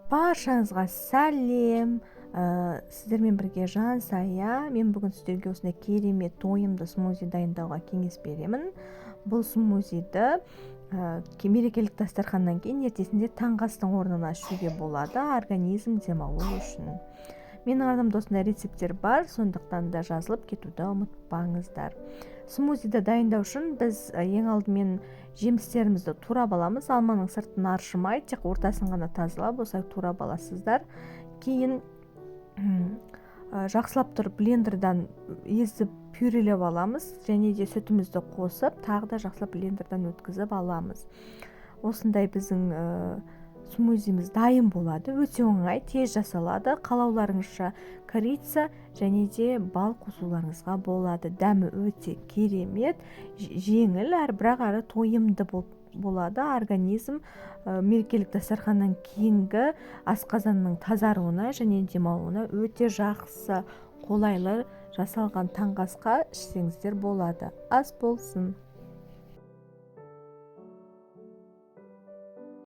Баршаңызға сәлем! Сіздермен бірге Жансая. Мен бүгін сіздерге осындай керемет тойымды смузи дайындауға кеңес беремін. Бұл смузиді мерекелік дастарханнан кейін ертесінде таңғы астың орнына ішуге болады, организм демалу үшін. Менің арнамда осындай рецепттер бар, сондықтан да жазылып кетуді ұмытпаңыздар. Смузиді дайындау үшін біз ең алдымен жемістерімізді турап аламыз. Алманың сыртын аршымай, тек ортасын ғана тазалап, осылай турап аласыздар. Кейін жақсылап тұрып блендердан езіп, пюрелеп аламыз және де сүтімізді қосып, тағы да жақсылап блендердан өткізіп аламыз. Осындай біздің смузиміз дайын болады. Өте оңай, тез жасалады. Қалауларыңызша корица және де бал қосуларыңызға болады. Дәмі өте керемет, жеңіл әрі, бірақ әрі тойымды болады. Организм мерекелік дастарханнан кейінгі асқазанның тазаруына және демалуына өте жақсы, қолайлы жасалған. Таңғы асқа ішсеңіздер болады. Ас болсын!